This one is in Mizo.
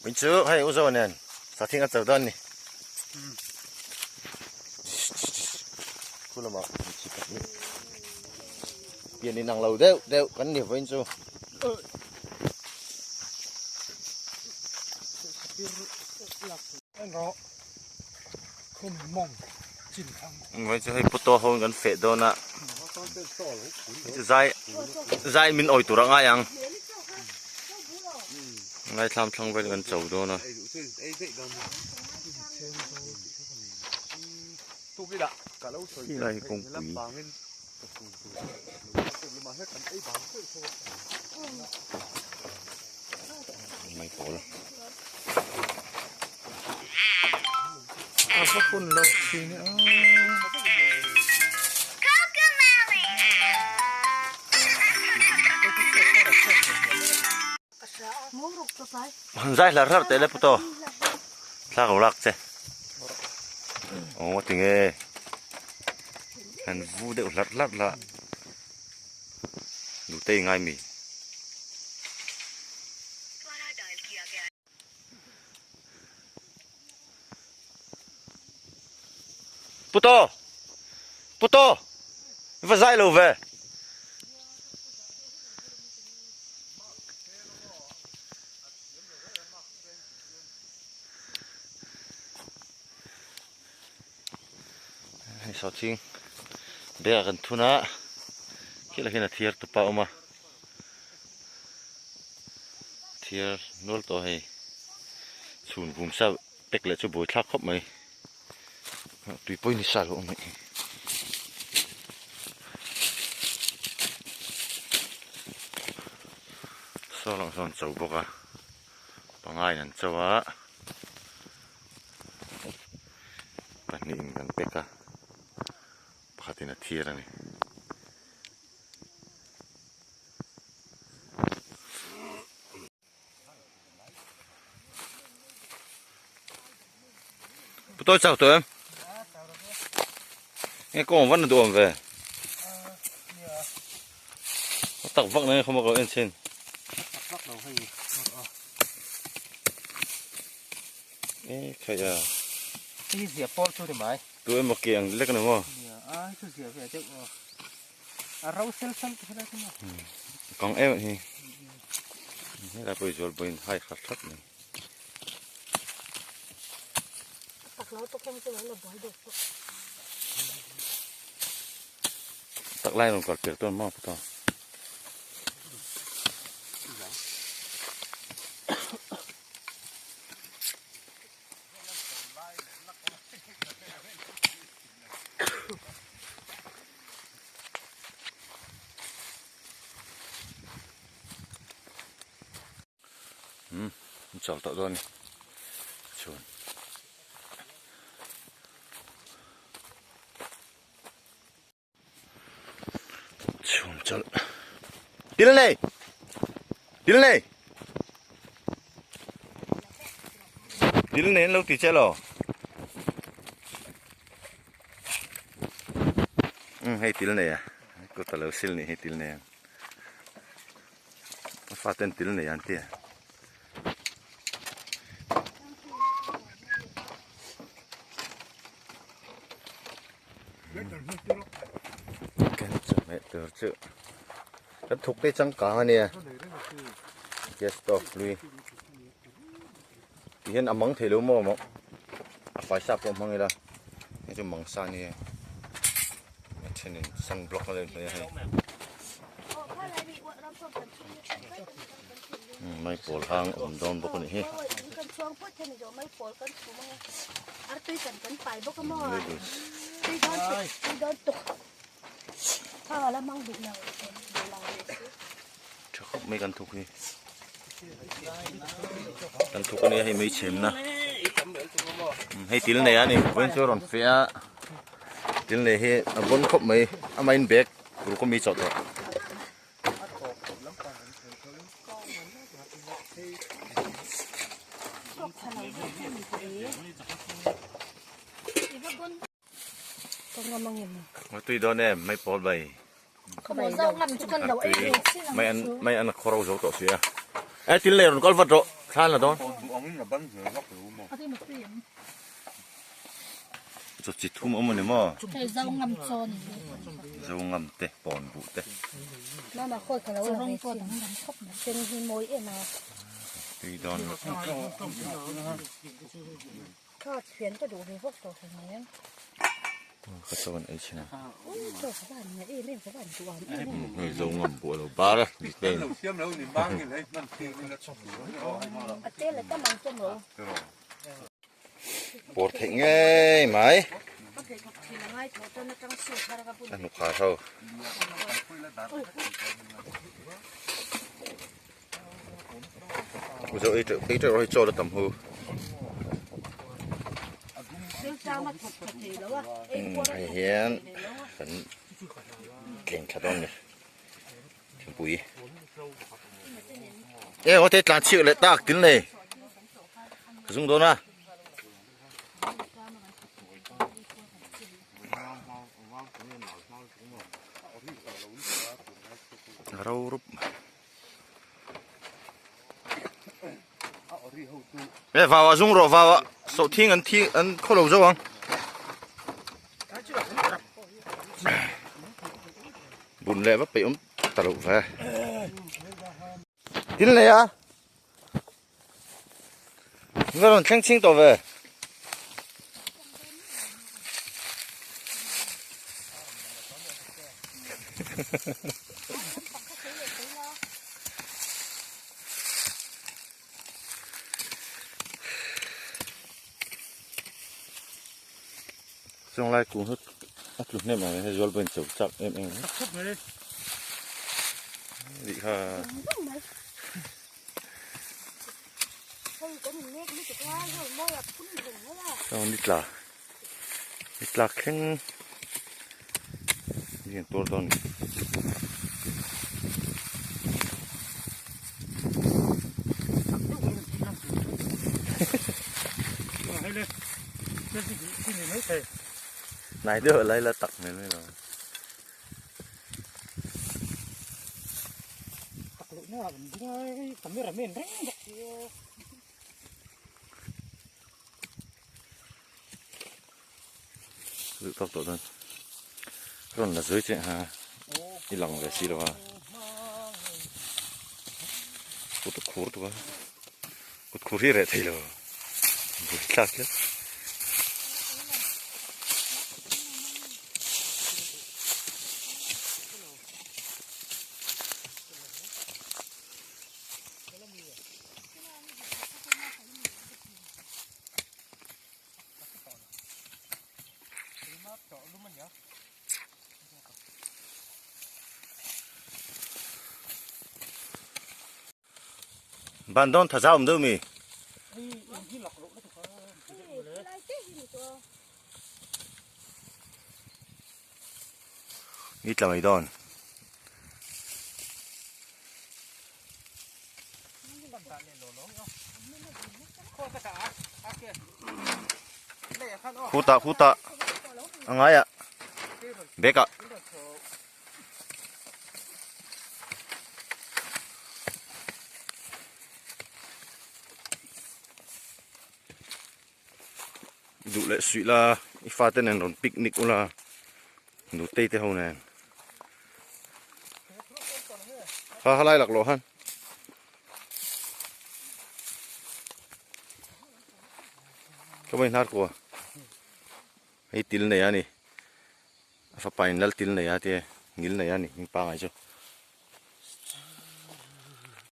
Min chu hei u zo nen sathing a cho dawn ni. Khu lamah mithi pahnih pian inang lo deuh deuh kan ni vawiin chu. Vawiin chu hei puto ho in kan feh dawn a zai zai min awi tur a ngai ang. Ngaithlam thlang vel kan cho dawn a. Helai hi kawngpui. Mai pawl. A va hun lo thin e a. Han zai hlar hlar teh le puto thla ko lak che aw tinge han vu deuh hlar hlar la nutei ngai mi. Puto! Puto! Va zai lo ve! Hei sawhching bag ah kan thun a, khilai hian a thiar tupa a awm a. Thiar nual tawh hei chhun vum sa pek leh chu buai thlak khawp mai tui pawhin ni sa lo awm mai saw lang sawn cho bawk a pangaiin an cho a pahnihin kan pek a pakhatin a thiar a ni. Tôi chào tụi em. Nghe con vẫn là đuồng về. Tặc vắc này không có em trên. Ê, khai à. Tụi em một kiềng lek này không? A ro sel sel te helai chu maw. Kang em hi. Helai pawh hi zual pawhin hai khat thlap mai. Tak lo tuk hian chu lo la buai deuh pawh. Tak lai rawn kal tir tawn maw pawh ta. Um chawlh tawh dawn a ni chhun chhun chawlh til nei til nei til nei an lo ti che lo. Um hei til nei a kut a lo sil nih hi til nei a a faten til nei an ti a. Kan chawhmeh tur chu kan thuk te changkang a nia gas stove hlui ti hian a mang thei lo maw maw a fai sa pawh hmang ila hei chu mang sa ania a thenin sunblock a lo inhnawih a hei maipawl hang a awm dawn bawk a nih hi. Tha khawp mai kan thuk hi kan thuk ania hei mei chhem na hei til nei a ni vawiin chu a rawn feh a til nei hi a bawn khawp mai amah in bag ruk ami chawh tawh. Tui dawn em mai pawl bai mai an mai an khawro zo tawh si a e til nei rawn kal vat rawh thlan la dawn. Chaw chi thum awm a ni maw? Hei zo ngam chaw ni. Zo ngam te pawn buh te. Mama khawi ka lo la ve chin sen hi mawi em a. Tui dawn lo. Kha thian ka duh ve vak tawh thei mai ang. Ka chaw an ei thin a. Chaw ka van ngai em em ka van duh ang em em. Hei zo ngam buh a lo bar a dik em. A tel a tam ang chu maw. Pawr theih ngei mai. A hnuk har ho. Zo ei teuh ei teuh rawh hi chaw la tam hu. Hei hian kan tleng thla dawn a ni thingpui. E ngaw te tlan chhiak leh tak til nei ka zung dawn a. Ro rup E vào ah zung rawh vào ah sawh thing an thi an khaw lo zo ang. Bun leh va peih awm ta loh ve. Tin leh a. Va rawn thleng chhing tawh ve. Chung lai kung hi a tlu hnem ang he zual pawhin cho chak em em a. Rih kha. Chuan ni tla ni tlak thleng lian tur dawn a ni. Hnai deuh a lai la tak hmel mai lo. Duh tawk tawh dawn. Rawn la zui che ha. I lang ve si lo a. Kut khur tu a. Kut khur hi reh thei lo. Bui thlak tlat. Ban dawn tha zau awm deuh mi. Ni tla mai dawn. Khutah khutah a ngai ah bag ah. Duh leh suih la i fate nen rawn picnic ula nutei te ho nen ha ha lai lak loh han. Ka vawi hnar kua hei til nei a ni a fapa in lal til nei a tia ngil nei a ni hming pangai chu.